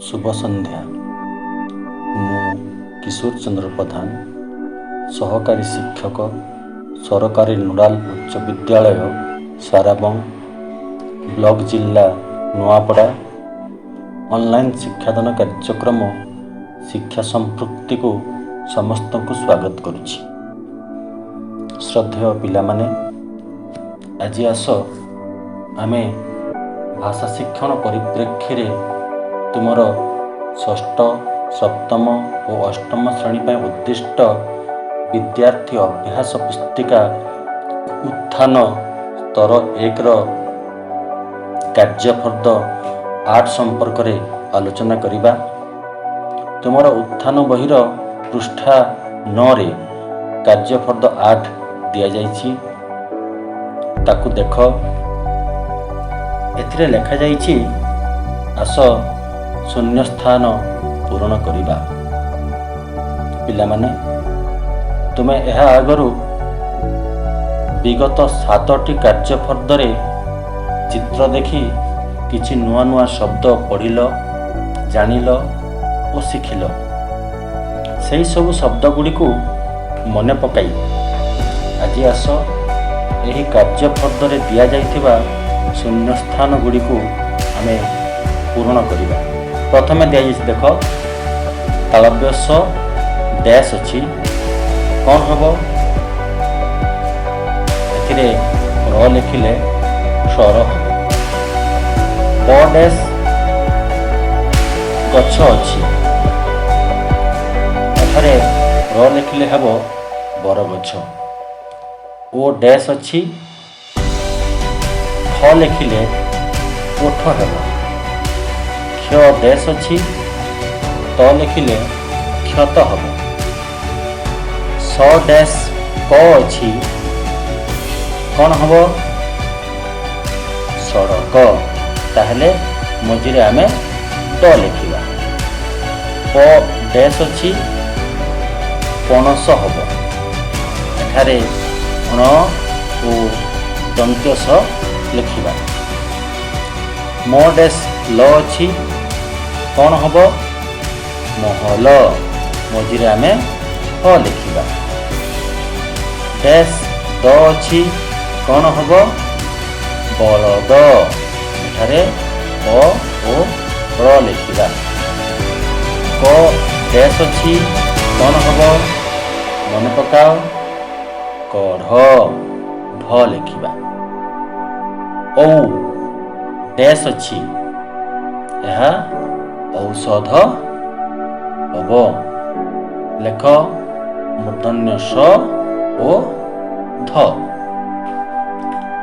ଶୁଭ ସନ୍ଧ୍ୟା। ମୁଁ କିଶୋର ଚନ୍ଦ୍ର ପ୍ରଧାନ, ସହକାରୀ ଶିକ୍ଷକ, ସରକାରୀ ନୋଡ଼ାଲ ଉଚ୍ଚ ବିଦ୍ୟାଳୟ, ସାରାବଙ୍ଗ ବ୍ଲକ, ଜିଲ୍ଲା ନୂଆପଡ଼ା। ଅନଲାଇନ୍ ଶିକ୍ଷାଦାନ କାର୍ଯ୍ୟକ୍ରମ ଶିକ୍ଷା ସମ୍ପୃକ୍ତିକୁ ସମସ୍ତଙ୍କୁ ସ୍ୱାଗତ କରୁଛି। ଶ୍ରଦ୍ଧେୟ ପିଲାମାନେ, ଆଜି ଆସ ଆମେ ଭାଷା ଶିକ୍ଷଣ ପରିପ୍ରେକ୍ଷୀରେ ତୁମର ଷଷ୍ଠ, ସପ୍ତମ ଓ ଅଷ୍ଟମ ଶ୍ରେଣୀ ପାଇଁ ଉଦ୍ଦିଷ୍ଟ ବିଦ୍ୟାର୍ଥୀ ଅଭ୍ୟାସ ପୁସ୍ତିକା ଉତ୍ଥାନ ସ୍ତର 1ର କାର୍ଯ୍ୟଫର୍ଦ୍ଦ 8 ସମ୍ପର୍କରେ ଆଲୋଚନା କରିବା। ତୁମର ଉତ୍ଥାନ ବହିର ପୃଷ୍ଠା 9ରେ କାର୍ଯ୍ୟଫର୍ଦ୍ଦ 8 ଦିଆଯାଇଛି, ତାକୁ ଦେଖ। ଏଥିରେ ଲେଖାଯାଇଛି, ଆସ ଶୂନ୍ୟସ୍ଥାନ ପୂରଣ କରିବା। ପିଲାମାନେ, ତୁମେ ଏହା ଆଗରୁ ବିଗତ 7ଟି କାର୍ଯ୍ୟଫର୍ଦ୍ଦରେ ଚିତ୍ର ଦେଖି କିଛି ନୂଆ ନୂଆ ଶବ୍ଦ ପଢ଼ିଲ, ଜାଣିଲ ଓ ଶିଖିଲ। ସେହି ସବୁ ଶବ୍ଦ ଗୁଡ଼ିକୁ ମନେ ପକାଇ ଆଜି ଆସ ଏହି କାର୍ଯ୍ୟଫର୍ଦ୍ଦରେ ଦିଆଯାଇଥିବା ଶୂନ୍ୟସ୍ଥାନ ଗୁଡ଼ିକୁ ଆମେ ପୂରଣ କରିବା। ପ୍ରଥମେ ଦିଆଯାଇଛି, ଦେଖ, ତାଳବ୍ୟ ସ ଡ୍ୟାସ୍ ଅଛି, କ'ଣ ହେବ? ଏଥିରେ ର ଲେଖିଲେ ସ୍ୱର ହେବ। ପ ଡ୍ୟାସ୍ ଗଛ ଅଛି, ଏଠାରେ ର ଲେଖିଲେ ହେବ ବରଗଛ। ଓ ଡ୍ୟାସ୍ ଅଛି, ଠ ଲେଖିଲେ ଓଠ ହେବ। କ୍ଷ ଡ୍ୟାସ୍ ଅଛି, ତ ଲେଖିଲେ କ୍ଷତ ହେବ। ସ ଡ୍ୟାସ୍ କ ଅଛି, କ'ଣ ହେବ? ସଡ଼କ। ତାହେଲେ ମଝିରେ ଆମେ ଟ ଲେଖିବା। ପ ଡ୍ୟାସ୍ ଅଛି, ପଣସ ହେବ। ଏଠାରେ ଣ ଓ ଦନ୍ତ୍ୟ ସ ଲେଖିବା। ମ ଡ୍ୟାସ୍ ଲ ଅଛି, କ'ଣ ହେବ? ମହଲ। ମଝିରେ ଆମେ ହ ଲେଖିବା। ଡ୍ୟାସ୍ ଦ ଅଛି, କ'ଣ ହେବ? ବଳଦ। ଏଠାରେ ବ ଓ ଳ ଲେଖିବା। କ ଡ୍ୟାସ୍ ଅଛି, କ'ଣ ହେବ? ମନେ ପକାଅ, କଢ଼, ଢ ଲେଖିବା। ଔ ଡ୍ୟାସ୍ ଅଛି, ଏହା ଔଷଧ ହବ। ଲେଖ ମୂର୍ଦ୍ଧନ୍ୟ ସ ଓ ଧ।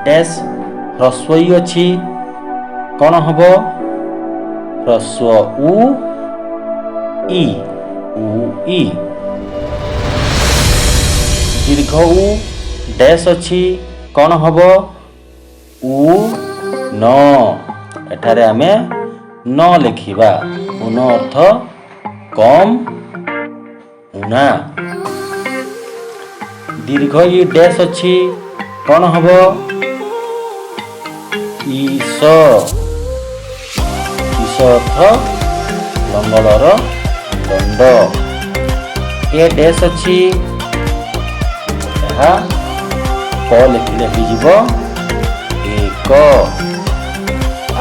ଡ୍ୟାସ୍ ହ୍ରସ୍ୱ ଇ ଅଛି, କ'ଣ ହବ? ହ୍ରସ୍ୱ ଉ ଇ, ଉ ଇ। ଦୀର୍ଘ ଉ ଡ୍ୟାସ୍ ଅଛି, କ'ଣ ହବ? ଉ ନ। ଏଠାରେ ଆମେ ନ ଲେଖିବା। ଉନ ଅର୍ଥ କମ୍, ଉଣା। ଦୀର୍ଘ ଇ ଡ୍ୟାସ୍ ଅଛି, କ'ଣ ହବ? ଈଶ। ଈଶ ଅର୍ଥ ଲଙ୍ଗଳର ଦଣ୍ଡ। ଏ ଡ୍ୟାସ୍ ଅଛି, ଏହା କ ଲେଖିଲେ ହେଇଯିବ ଏକ।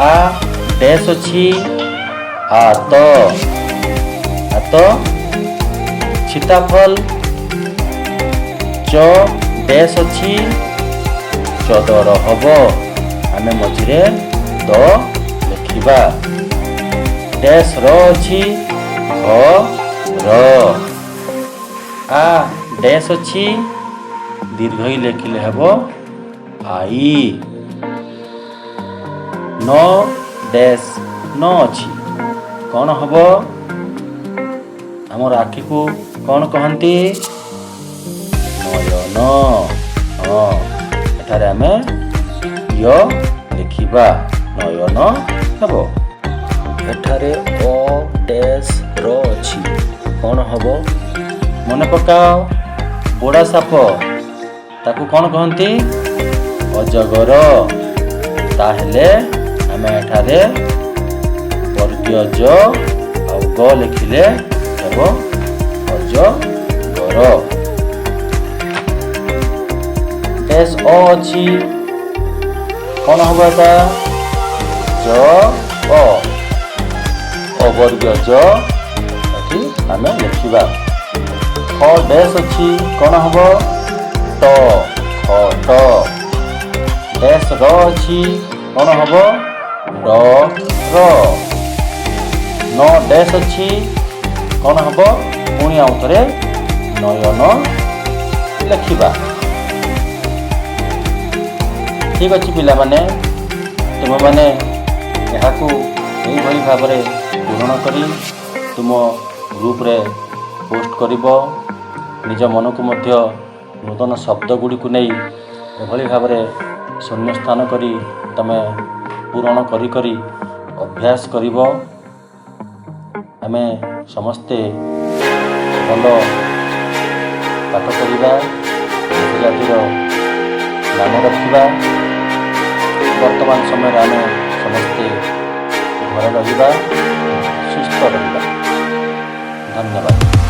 ଆ ଡ୍ୟାସ୍ ଅଛି, ଆତ, ଆତ ସୀତାଫଲ। ଚ ଡ୍ୟାସ୍ ଅଛି, ଚଦର ହବ। ଆମେ ମଝିରେ ଦ ଲେଖିବା। ଡ୍ୟାସ୍ ର ଅଛି, ଘ ର। ଆ ଡ୍ୟାସ୍ ଅଛି, ଦୀର୍ଘ ଇ ଲେଖିଲେ ହେବ I. ନ ଡ୍ୟାସ୍ ନ ଅଛି, କ'ଣ ହବ? ଆମର ଆଖିକୁ କ'ଣ କହନ୍ତି? ନୟନ। ହଁ, ଏଠାରେ ଆମେ ୟ ଲେଖିବା, ନୟନ ହେବ। ଏଠାରେ ଅ ଡ୍ୟାସ୍ ର ଅଛି, କ'ଣ ହବ? ମନେ ପକାଅ, ବୋଡ଼ା ସାପ, ତାକୁ କ'ଣ କହନ୍ତି? ଅଜଗର। ତାହେଲେ ଆମେ ଏଠାରେ ବର୍ଗୀୟ ଜ ଗ ଲେଖିଲେ ହେବ ଅଜଗର। ଡ୍ୟାସ୍ ଅ ଅଛି, କ'ଣ ହବ ଏଟା? ଜ ଅ, ଅବର୍ଗ ଜ ଏଠି ଆମେ ଲେଖିବା। ଖ ଡ୍ୟାସ୍ ଅଛି, କ'ଣ ହବ? ଟ, ଖ ଟ। ଡ୍ୟାସ୍ ର ଅଛି, କ'ଣ ହବ? ଡ ର। ନ ଡ୍ୟାସ୍ ଅଛି, କ'ଣ ହବ? ପୁଣି ଆଉ ଥରେ ନୟନ ଲେଖିବା। ଠିକ୍ ଅଛି ପିଲାମାନେ, ତୁମେମାନେ ଏହାକୁ ଏଇଭଳି ଭାବରେ ପୂରଣ କରି ତୁମ ଗ୍ରୁପରେ ପୋଷ୍ଟ କରିବ। ନିଜ ମନକୁ ମଧ୍ୟ ନୂତନ ଶବ୍ଦ ଗୁଡ଼ିକୁ ନେଇ ଏଭଳି ଭାବରେ ଶୂନ୍ୟସ୍ଥାନ କରି ତୁମେ ପୂରଣ କରି କରି ଅଭ୍ୟାସ କରିବ। ଆମେ ସମସ୍ତେ ଭଲ ପାଠ ପଢ଼ିବା, ଦେଶ ଜାତିର ନାମ ରଖିବା। ବର୍ତ୍ତମାନ ସମୟରେ ଆମେ ସମସ୍ତେ ଘରେ ରହିବା, ସୁସ୍ଥ ରହିବା। ଧନ୍ୟବାଦ।